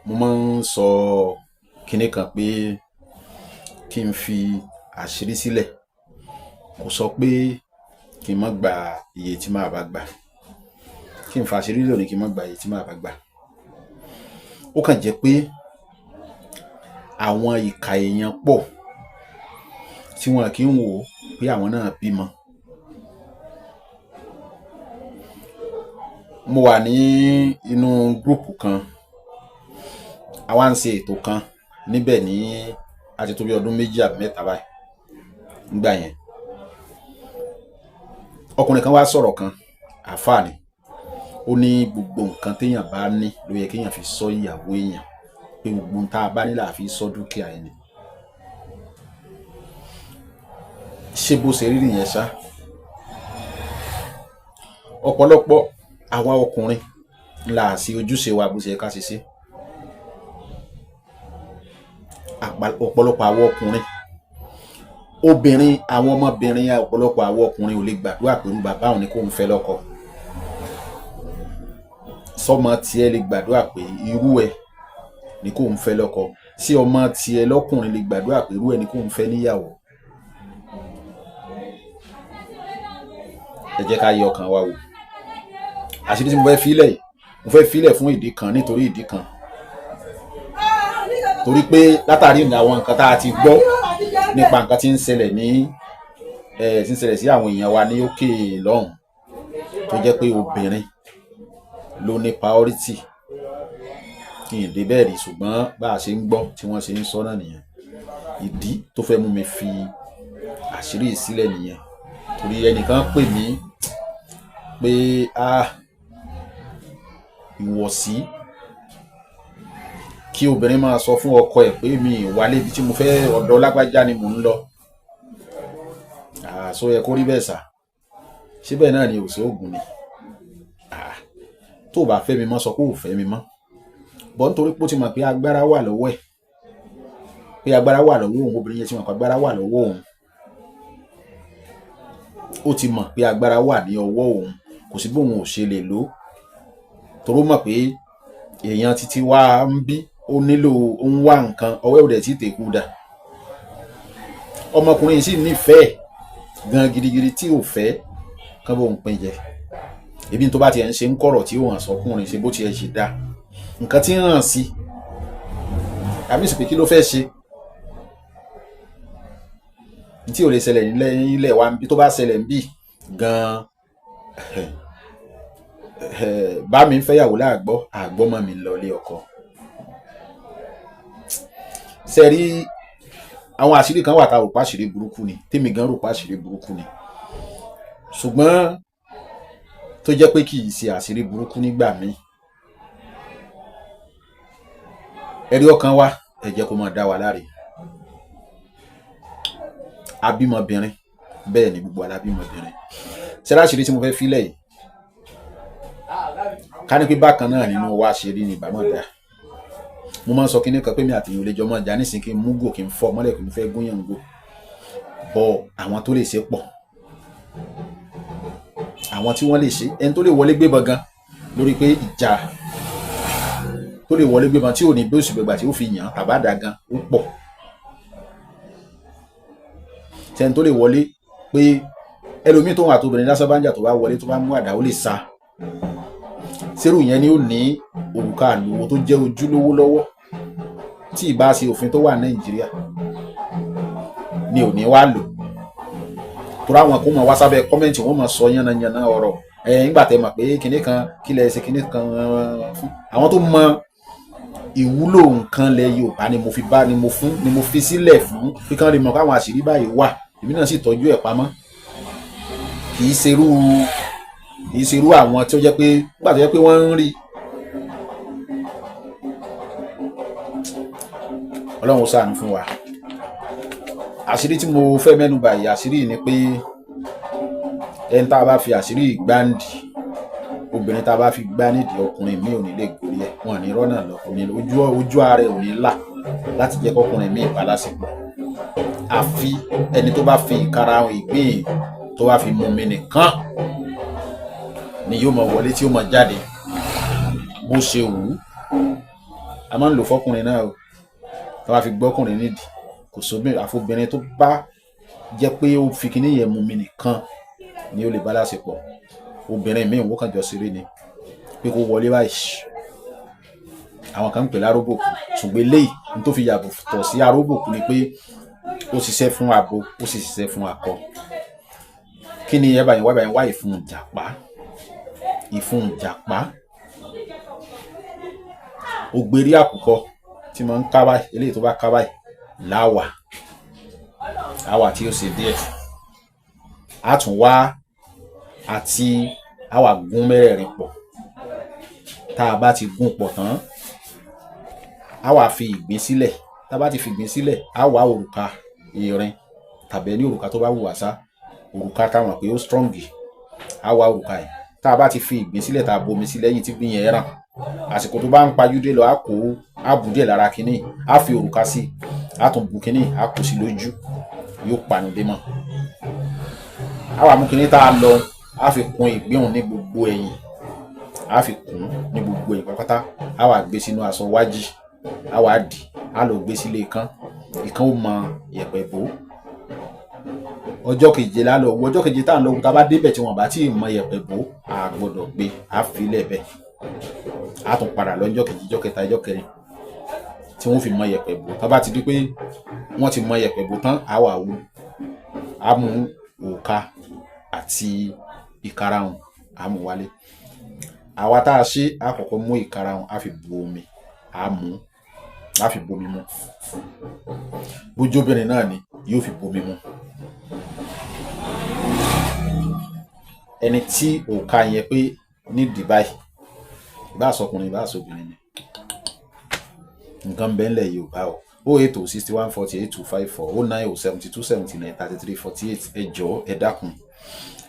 Mo máa ń sọ kinní kan pé kí n fi àṣírí sílẹ̀, kò sọ pé kí n má gba iye tí màá bá gbà. Kí n fa àṣírí lò ní kí n má gba iye tí màá bá gbà. Ó kàn jẹ́ pé àwọn ìkà èèyàn pọ̀ tí wọn kì í wò ó pé àwọn náà bímọ. Mo wà ní inú gúrùpù kan, a wá ń ṣe ètò kan níbẹ̀ ní àti tó bí ọdún 2 àbí 3 báyìí nígbà yẹn. Ọkùnrin kan wá sọ̀rọ̀ kan, àáfàá ni. Ó ní gbogbo nǹkan téèyàn bá ní ló yẹ kéèyàn fi sọ ìyàwó èèyàn, pé gbogbo ohun tá a bá ní là fi sọ dúkìá ẹni. Ṣé bó ṣe rí nìyẹn ṣá? Ọ̀pọ̀lọpọ̀ àwa ọkùnrin là ṣe ojúṣe wa bó ṣe yẹ ká ṣe ṣe. Ọ̀pọ̀lọpọ̀ àwa ọkùnrin, obìnrin, àwọn ọmọbìnrin, ọ̀pọ̀lọpọ̀ àwa ọkùnrin ò lè gbàdúrà pé irú bàbá òun ni kóun fẹ́ lọ́kọ. Sọmọ tiẹ̀ lè gbàdúrà pé irú ẹ ni kóun fẹ́ lọ́kọ? Sí ọmọ tiẹ̀ lọ́kùnrin lè gbàdúrà pé irú ẹ ni kóun fẹ́ níyàwó? Ẹ jẹ́ ká yẹ ọkàn wa wò. Àṣírí tí mo fẹ́ filẹ̀ yìí, mo fẹ́ filẹ̀ fún ìdí kan, nítorí ìdí kan. Torí pé látàrí àwọn nǹkan tá a ti gbọ́ nípa nǹkan tí ń ṣẹlẹ̀ ní tí ń ṣẹlẹ̀ sí àwọn èèyàn wa ní òkè lọ́hùn, tó jẹ́ pé obìnrin ló ní priority. Kí n dé bẹ́ẹ̀ rí, ṣùgbọ́n bá a ṣe ń gbọ́ tí wọ́n ṣe ń sọ náà nìyẹn. Ìdí tó fẹ́ mú mi fi àṣírí yìí sílẹ̀ nìyẹn. Torí ẹnìkan pè mí pé ìwọ̀sí kí obìnrin máa sọ fún ọkọ ẹ̀ pé mi ì wálé ibi tí mo fẹ́, ọ̀dọ̀ lágbájá ni mò ń lọ. Àṣọ yẹ kó rí bẹ́ẹ̀ sà. Síbẹ̀ náà ni òsè ògùn ni. Tó o bá fẹ́ mi mọ́, sọ pé ò fẹ́ mi mọ́. Bọ́ nítorí pé ó ti mọ̀ pé agbára wà lọ́wọ́ ẹ̀, pé agbára wà lọ́wọ́ òun, obìnrin yẹn ti mọ̀ pé agbára wà lọ́wọ́ òun. Ó ti mọ̀ pé agbára wà ní ọwọ́ òun, kò sí bóun ò ṣe lè lò ó. Torí ó mọ̀ pé èèyàn títí wá ń bí, ó nílò, ó ń wá nǹkan, ọwọ́ ẹ̀ ò dẹ̀ tí tèkú dà. Ọmọkùnrin yìí sì nífẹ̀ẹ́ gan gidigidi tí ò fẹ́ kán bóun pín jẹ. Ebi tó bá tiẹ̀ ń ṣe ń kọ̀rọ̀ tí ó hàn sọkùnrin ṣe bó tiẹ̀ ṣe dá. Nǹkan tí ń hàn sí. Àbí sì pé kí ló fẹ́ ṣe? Tí ò lè ṣẹlẹ̀ nílẹ̀ wa tó bá ṣẹlẹ̀ ń bì gan, bá mi ń fẹ́yàwó láàgbọ́, àgbọ́ mọ́ mi lọ ilé ọkọ. Ṣé rí àwọn àṣírí kan wà tá rò pé àṣírí burúkú ni, tèmi gan rò pé àṣírí burúkú ni. Ṣùgbọ́n tó jẹ́ pé kì í ṣe àṣírí burúkú nígbà míì. Ẹ̀rí ọkàn wa, ẹ jẹ́ kó máa dá wa láre. Abímọbìnrin, bẹ́ẹ̀ ni gbogbo alábímọbìnrin. Ṣé láṣìírí tí mo fẹ́ filẹ̀ yìí? Ká ní pé bákan náà nínú wa ṣe rí ni ìbámọ̀ dá. Mo máa ń sọ kinní kan pé mi àti èèyàn ò lè jọ mọ́ jà nísìnyí kí n mú gò kí n fọ́ mọ́lẹ̀ kí n fẹ́ gún yàn gò. Bọ̀ àwọn tó lè ṣe pọ̀. Àwọn tí wọ́n lè ṣe, ẹni tó lè wọlé gbébọn gan lórí pé ìjà tó lè wọlé gbébọn tí ò ní bí òṣù gbẹ̀gbà tí ó fi yàn tàbá dà gan ó pọ̀. Ṣé ẹni tó lè wọlé pé ẹlòmíì tó wà tó obìnrin lásán bá ń jà tó bá wọlé tó bá mú àdá ó lè sá. Sẹ́rù yẹn ni ó ní òrùka àlùwò tó jẹ́ ojúlówó lọ́wọ́ tí ì bá ṣe òfin tó wà Nàìjíríà ni ò ní wá lò. Torí àwọn kó máa wá sábẹ́ kọ́mẹ́ǹtì wọ́n máa sọ yánnayànna ọ̀rọ̀. Nígbà tẹ́ mọ̀ pé kinní kan kí lẹ ṣe kinní kan fún. Àwọn tó mọ ìwúlò nǹkan lẹ Yorùbá ni mo fi bá ni mo fún ni mo fi sílẹ̀ fún pé kí wọ́n lè mọ̀ pé àwọn àṣírí báyìí wà. Èmi náà sì tọ́jú ẹ̀ pamọ́. Kì í ṣerú àwọn tí ó jẹ́ pé nígbà tó jẹ́ pé wọ́n ń rí. Ọlọ́run ó ṣàánú fún wa. Àṣírí tí mo fẹ́ mẹ́nu bà yìí, àṣírí yìí ni pé ẹni tá a bá fi àṣírí gbáǹdì, obìnrin tá a bá fi gbá nídìí, ọkùnrin mi ò ní lè gorí ẹ̀, wọn ò ní rọ́nà lọ, ojú ara ẹ̀ ò ní là láti jẹ́ kọkùnrin mi bá lásìkò. Àfi ẹni tó bá fi ìkarahun ìgbín tó bá fi mú mi nìkan ni yóò máa wọlé tí yóò máa jáde bó ṣe wù ú. A máa ń lò fọkùnrin náà o, tó bá fi gbọ́kùnrin nídìí, kò sóbìnrin àfobìnrin tó bá jẹ́ pé ó fi kinní yẹn mú mi nìkan ni ó lè bá láṣepọ̀. Obìnrin míì wọ́n kàn jọ ṣeré ni pé kó wọlé báyìí. Àwọn kan ń pè láróbòkú, ṣùgbọ́n eléyìí ní tó fi yàtọ̀ sí aróbòkú ni pé ó ṣiṣẹ́ fún abo, ó sì ṣiṣẹ́ fún akọ. Kí ni ẹ bá yẹn wá? Bá yẹn wá ìfun ìjàpá. Ìfun ìjàpá, ògbérí àkùkọ tí mo ń ká báyìí, eléyìí tó bá ká báyìí láwà àwà tí ó ṣe díẹ̀, á tún wá àti àwà gún mẹ́rẹ̀ẹ̀rin pọ̀. Tá a bá ti gún pọ̀ tán, á wà fi ìgbín sílẹ̀. Tá a bá ti fi ìgbín sílẹ̀, á wá òrùka irin tàbí ẹni òrùka tó bá wù wá sá, òrùka táwọn pé ó strong, á wá òrùka yìí. Tá a bá ti fi ìgbín sílẹ̀, tá a bomi sí lẹ́yìn tí ìgbín yẹn ràn, àsìkò tó bá ń pajúdé lọ, á kó á bù díẹ̀ lára kínní, á fi òrùka sí, á tún bu kínní, á kó sí lójú, yóò panu dé mọ́. Á wà mú kínní tá a lọ, á fi kun ìgbín òun ní gbogbo ẹ̀yìn, á fi kùn ní gbogbo ẹ̀yìn pátápátá. Á wà gbé sínú aṣọ wájì, á wà dì, á lọ gbé sílé ikán. Ikán ó mọ yẹ̀pẹ̀ bò. Ọjọ́ keje la lọ wo. Ọjọ́ keje tá à ń lọ wo, tá a bá débẹ̀ tí wọ́n bá tí ì mọ yẹ̀pẹ̀ bò, a gbọ́dọ̀ gbé, á fi lẹ̀ bẹ́ẹ̀. Á tún padà lọ ọjọ́ kejì, ọjọ́ kẹta, ọjọ́ kẹrin tí wọ́n fi mọ yẹ̀pẹ̀ bò. Tá a bá ti di pé wọ́n ti mọ yẹ̀pẹ̀ bò tán, á wà wú, á mú òòka àti ìkarahun, á mú wálé. Àwa tá a ṣe, á kọ́kọ́ mú ìkarahun, á fi bu omi, á mú, á fi bomi mu. Bójú obìnrin náà ni yóò fi bomi mu. Ẹni tí òòka yẹn pé nídìí báyìí, ìbá sọkùnrin, ìbá sọbìnrin ni, nǹkan bẹ́ẹ̀ ńlẹ̀ Yorùbá o. 08061488254, 09072793348. Ẹ jọ̀ọ́, ẹ dákun,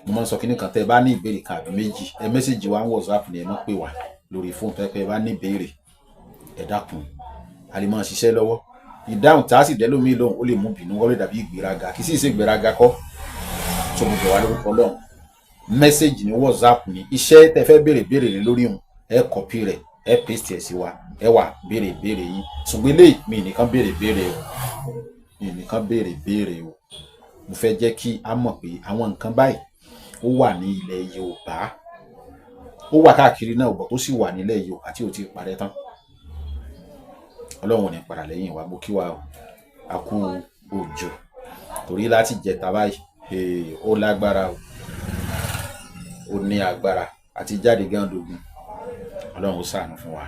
mo máa ń sọ kínní kan: tẹ́ ẹ bá ní ìbéèrè kan àbí méjì, ẹ message wa ní WhatsApp ni, ẹ má pè wá lórí fóònù. Tẹ́ ẹ bá ní ìbéèrè, ẹ dákun, a lè máa ṣiṣẹ́ lọ́wọ́. Ìdáhùn tá a sì dẹ́ lómi lóhùn, ó lè mú bínú, ó lè dàbí ìgbéraga, kì í sì ṣe ìgbéraga kọ́ tó mo bẹ̀ wá lórúkọ Ọlọ́run. Message ní WhatsApp ní iṣẹ́ tẹ́ fẹ́ béèrè béèrè lé lórí òun, ẹ copy rẹ̀, ẹ paste ẹ̀ sí wa, ẹ wà béèrè béèrè yín. Ṣùgbọ́n eléyìí, mi nìkan béèrè béèrè o, mi nìkan béèrè béèrè o. Mo fẹ́ jẹ́ kí a mọ̀ pé àwọn nǹkan báyìí ó wà ní ilẹ̀ Yorùbá, ó wà káàkiri náà bọ̀, tó sì wà nílẹ̀ Yorùbá tí ò ti parẹ́ tán. Ọlọ́run ò ní padà lẹ́yìn wa. Mo kí wa o, a kú òjò, torí láti jẹta báyìí, ó lágbára o, ó ní agbára àti jáde gan dogun. Ọlọ́run ó ṣàánú fún wa.